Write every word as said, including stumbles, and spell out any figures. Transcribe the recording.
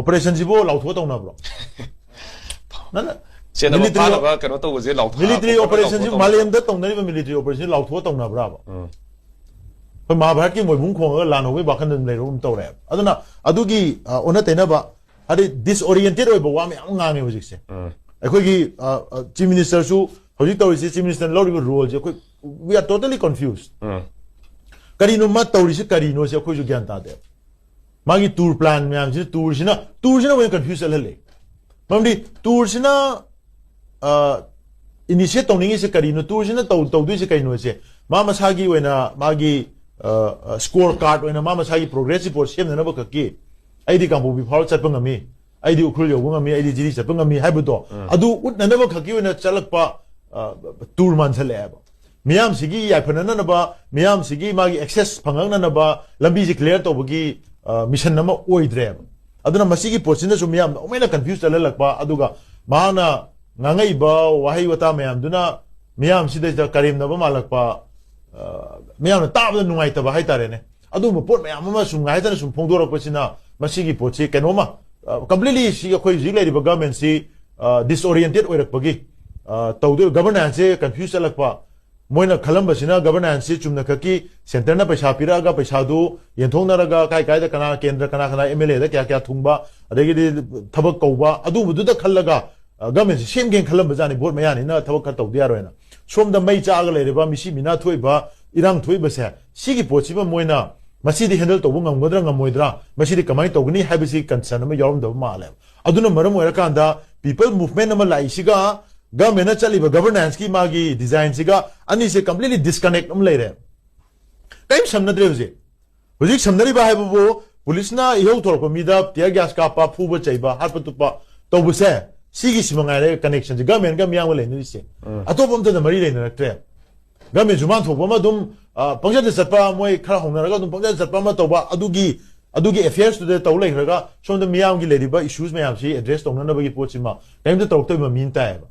operationꯁꯤꯕꯨ ꯂꯥꯎꯊꯣꯛꯑ ꯇꯧꯅꯕ꯭ꯔꯣ? ꯅꯪꯅ ꯆꯦꯟꯅꯕ military- ꯐꯥꯅꯕ ꯀꯩꯅꯣ ꯇꯧꯕꯁꯦ ꯂꯥꯎꯊꯣꯛ military ꯂꯥꯎꯊꯣꯛ- operationꯁꯤ ꯂꯥꯎꯊꯣꯛ- ꯃꯥꯂꯦꯝꯗ ꯇꯧꯅꯔꯤꯕ military operationꯁꯤ ꯂꯥꯎꯊꯣꯛꯑ ꯇꯧꯅꯕ꯭ꯔꯥꯕ? ꯎꯝ. ꯑꯩꯈꯣꯏ ꯃꯍꯥꯚꯥꯔꯠꯀꯤ ꯃꯣꯏꯕꯨꯡ ꯈꯣꯡꯉꯒ ꯂꯥꯟ ꯍꯧꯕꯒꯤ ꯋꯥꯈꯜꯗ ꯑꯗꯨꯝ ꯂꯩꯔꯒ ꯑꯗꯨꯝ ꯇꯧꯔꯦꯕ꯫ ꯑꯗꯨꯅ ꯑꯗꯨꯒꯤ ꯑ, ꯑꯣꯟꯅ ꯇꯩꯅꯕ, ꯍꯥꯏꯗꯤ disoriented ꯑꯣꯏꯕ ꯋꯥ ꯃꯌꯥꯝ ꯑꯃ ꯉꯥꯡꯉꯦ ꯍꯧꯖꯤꯛꯁꯦ꯫ ꯎꯝ. ꯑꯩꯈꯣꯏꯒꯤ ꯑ, ꯑ, chief ministerꯁꯨ ꯍꯧꯖꯤꯛ ꯇꯧꯔꯤꯁꯦ, chief ministerꯅ ꯂꯧꯔꯤꯕ roleꯁꯦ ꯑꯩꯈꯣꯏ we are totally confused꯫ ꯎꯝ. ꯀꯔꯤꯅꯣ ꯃꯥ ꯇꯧꯔꯤꯁꯦ ꯀꯔꯤꯅꯣꯁꯦ ꯑꯩꯈꯣꯏꯁꯨ ꯒ꯭ꯌꯥꯟ ꯇꯥꯗꯦ꯫ ꯃꯥꯒꯤ tour plan ꯃꯌꯥꯝꯁꯤꯅ tourꯁꯤꯅ tourꯁꯤꯅ ꯑꯣꯏꯅ confuse ꯆꯠꯍꯜꯂꯦ꯫ ꯃꯔꯝꯗꯤ tourꯁꯤꯅ ꯑ, initiate ꯇꯧꯅꯤꯡꯉꯤꯁꯦ ꯀꯔꯤꯅꯣ, tourꯁꯤꯅ ꯇꯧ ꯇꯧꯗꯣꯏꯁꯦ ꯀꯩꯅꯣꯁꯦ ꯃꯥ ꯃꯁꯥꯒꯤ ꯑꯣꯏꯅ ꯃꯥꯒꯤ ꯑ, ꯑ, score card ꯑꯣꯏꯅ ꯃꯥ ꯃꯁꯥꯒꯤ progress report ꯁꯦꯝꯅꯅꯕ ꯈꯛꯀꯤ ꯑꯩꯗꯤ ꯀꯥꯡꯄꯣꯛꯄꯤ ꯐꯥꯎꯔ ꯆꯠꯄ ꯉꯝꯃꯤ, ꯑꯩꯗꯤ ꯎꯈ꯭ꯔꯨꯜ ꯌꯧꯕ ꯉꯝꯃꯤ, ꯑꯩꯗꯤ ꯖꯤꯔꯤ ꯆꯠꯄ ꯉꯝꯃꯤ ꯍꯥꯏꯕꯗꯣ ꯑꯗꯨ ꯎꯠꯅꯅꯕ ꯈꯛꯀꯤ ꯑꯣꯏꯅ ꯆꯠꯂꯛꯄ ꯑ, tour ꯃꯥꯟꯁꯜꯂꯛꯑꯦꯕ꯫ ꯃꯤꯌꯥꯝꯁꯤꯒꯤ ꯌꯥꯏꯐꯅꯅꯕ, ꯃꯤꯌꯥꯝꯁꯤꯒꯤ ꯃꯥꯒꯤ access ꯐꯪꯉꯛꯅꯅꯕ ꯂꯝꯕꯤꯁꯤ clear ꯇꯧꯕꯒꯤ ꯑ, mission ꯑꯃ ꯑꯣꯏꯗ꯭ꯔꯦꯕ꯫ ꯑꯗꯨꯅ ꯃꯁꯤꯒꯤ ꯄꯣꯠꯁꯤꯅꯁꯨ ꯃꯤꯌꯥꯝꯗ ꯑꯃꯨꯛ ꯍꯦꯟꯅ confuse ꯆꯠꯍꯜꯂꯛꯄ, ꯑꯗꯨꯒ ꯃꯍꯥꯛꯅ ꯉꯥꯡꯉꯛꯏꯕ ꯋꯥꯍꯩ ꯋꯥꯇꯥ ꯃꯌꯥꯝꯗꯨꯅ ꯃꯤꯌꯥꯝꯁꯤꯗ ꯀꯔꯦꯝꯅꯕ ꯃꯥꯜꯂꯛꯄ, ꯑ, ꯃꯤꯌꯥꯝꯅ ꯇꯥꯕꯗ ꯅꯨꯡꯉꯥꯏꯇꯕ ꯍꯥꯏꯇꯥꯔꯦꯅꯦ꯫ ꯑꯗꯨꯒꯨꯝꯕ ꯄꯣꯠ ꯃꯌꯥꯝ ꯑꯃ ꯁꯨꯝ ꯉꯥꯏꯇꯅ ꯁꯨꯝ ꯐꯣꯡꯗꯣꯔꯛꯄꯁꯤꯅ ꯃꯁꯤꯒꯤ ꯄꯣꯠꯁꯤ ꯀꯩꯅꯣꯝꯃ, ꯑ, completely ꯁꯤ ꯑꯩꯈꯣꯏ ꯍꯧꯖꯤꯛ ꯂꯩꯔꯤꯕ governmentꯁꯤ, ꯑ, disoriented ꯑꯣꯏꯔꯛꯄꯒꯤ, ꯑ, ꯇꯧꯗꯣꯏ, governancesꯁꯦ confuse ꯆꯠꯂꯛꯄ, ꯃꯣꯏꯅ ꯈꯜꯂꯝꯕꯁꯤꯅ governancesꯁꯤ ꯆꯨꯝꯅ ꯈꯛꯀꯤ centreꯅ ꯄꯩꯁꯥ ꯄꯤꯔꯛꯑꯒ ꯄꯩꯁꯥꯗꯨ ꯌꯦꯟꯊꯣꯛꯅꯔꯒ ꯀꯥꯏ ꯀꯥꯏꯗ ꯀꯅꯥ ꯀꯦꯟꯗ꯭ꯔ ꯀꯅꯥ ꯀꯅꯥ MLAꯗ ꯀꯌꯥ ꯀꯌꯥ ꯊꯨꯡꯕ, ꯑꯗꯒꯤꯗꯤ ꯊꯕꯛ ꯀꯧꯕ, ꯑꯗꯨꯒꯨꯝꯕꯗꯨꯗ ꯈꯜꯂꯒ, ꯑ, governmentꯁꯤ ꯁꯦꯝꯒꯦꯅ ꯈꯜꯂꯝꯕꯖꯥꯠꯅꯤ꯫ Vote ꯃꯌꯥꯅꯤꯅ ꯊꯕꯛ ꯈꯔ ꯇꯧꯗ ꯌꯥꯔꯣꯏꯅ꯫ ꯁꯣꯝꯗ ꯃꯩ ꯆꯥꯛꯑꯒ ꯂꯩꯔꯤꯕ ꯃꯤꯁꯤ ꯃꯤꯅꯥ ꯊꯣꯛꯏꯕ, ꯏꯔꯥꯡ ꯊꯣꯛꯏꯕꯁꯦ, ꯁꯤꯒꯤ ꯄꯣꯠꯁꯤꯃ ꯃꯣꯏꯅ ꯃꯁꯤꯗꯤ handle ꯇꯧꯕ ꯉꯝꯒꯗ꯭ꯔꯥ ꯉꯝꯃꯣꯏꯗ꯭ꯔꯥ, ꯃꯁꯤꯗꯤ ꯀꯃꯥꯏꯅ ꯇꯧꯒꯅꯤ ꯍꯥꯏꯕꯁꯤ concern ꯑꯃ ꯌꯥꯎꯔꯝꯗꯕ ꯃꯥꯜꯂꯦꯕ꯫ ꯑꯗꯨꯅ ꯃꯔꯝ ꯑꯣꯏꯔꯀꯥꯟꯗ people movement ꯑꯃ ꯂꯥꯛꯏꯁꯤꯒ governmentꯅ ꯆꯠꯂꯤꯕ governancesꯀꯤ ꯃꯥꯒꯤ designꯁꯤꯒ ꯑꯅꯤꯁꯦ completely disconnect ꯑꯃ ꯂꯩꯔꯦ꯫ ꯀꯔꯤꯝ ꯁꯝꯅꯗ꯭ꯔꯦ ꯍꯧꯖꯤꯛ꯫ ꯍꯧꯖꯤꯛ ꯁꯝꯅꯔꯤꯕ ꯍꯥꯏꯕꯕꯨ policeꯅ ꯏꯍꯧ ꯊꯣꯔꯛꯄ ꯃꯤꯗ tear gas ꯀꯥꯞꯄ, ꯐꯨꯕ ꯆꯩꯕ, ꯍꯥꯠꯄ ꯇꯨꯞꯄ ꯇꯧꯕꯁꯦ, ꯁꯤꯒꯤꯁꯤ ꯃꯉꯥꯏꯔꯦ connectionꯁꯦ governmentꯒ ꯃꯤꯌꯥꯝꯒ ꯂꯩꯅꯔꯤꯁꯦ꯫ ꯑꯇꯣꯞꯄ ꯑꯝꯇꯗ ꯃꯔꯤ ꯂꯩꯅꯔꯛꯇ꯭ꯔꯦ꯫ Governmentꯁꯨ ꯃꯥꯟ ꯊꯣꯛꯄ ꯑꯃ ꯑꯗꯨꯝ, ꯑ, ꯄꯪꯆꯠꯇ ꯆꯠꯄ, ꯃꯣꯏ ꯈꯔ ꯍꯧꯅꯔꯒ ꯑꯗꯨꯝ ꯄꯪꯆꯠꯇ ꯆꯠꯄ ꯑꯃ ꯇꯧꯕ, ꯑꯗꯨꯒꯤ, ꯑꯗꯨꯒꯤ affairsꯇꯨꯗ ꯇꯧ ꯂꯩꯈ꯭ꯔꯒ ꯁꯣꯝꯗ ꯃꯤꯌꯥꯝꯒꯤ ꯂꯩꯔꯤꯕ issues ꯃꯌꯥꯝꯁꯤ address ꯇꯧꯅꯅꯕꯒꯤ ꯄꯣꯠꯁꯤꯃ ꯀꯔꯤꯝꯇ ꯇꯧꯔꯛꯇꯕꯒꯤ ꯃꯃꯤ ꯇꯥꯏꯌꯦꯕ꯫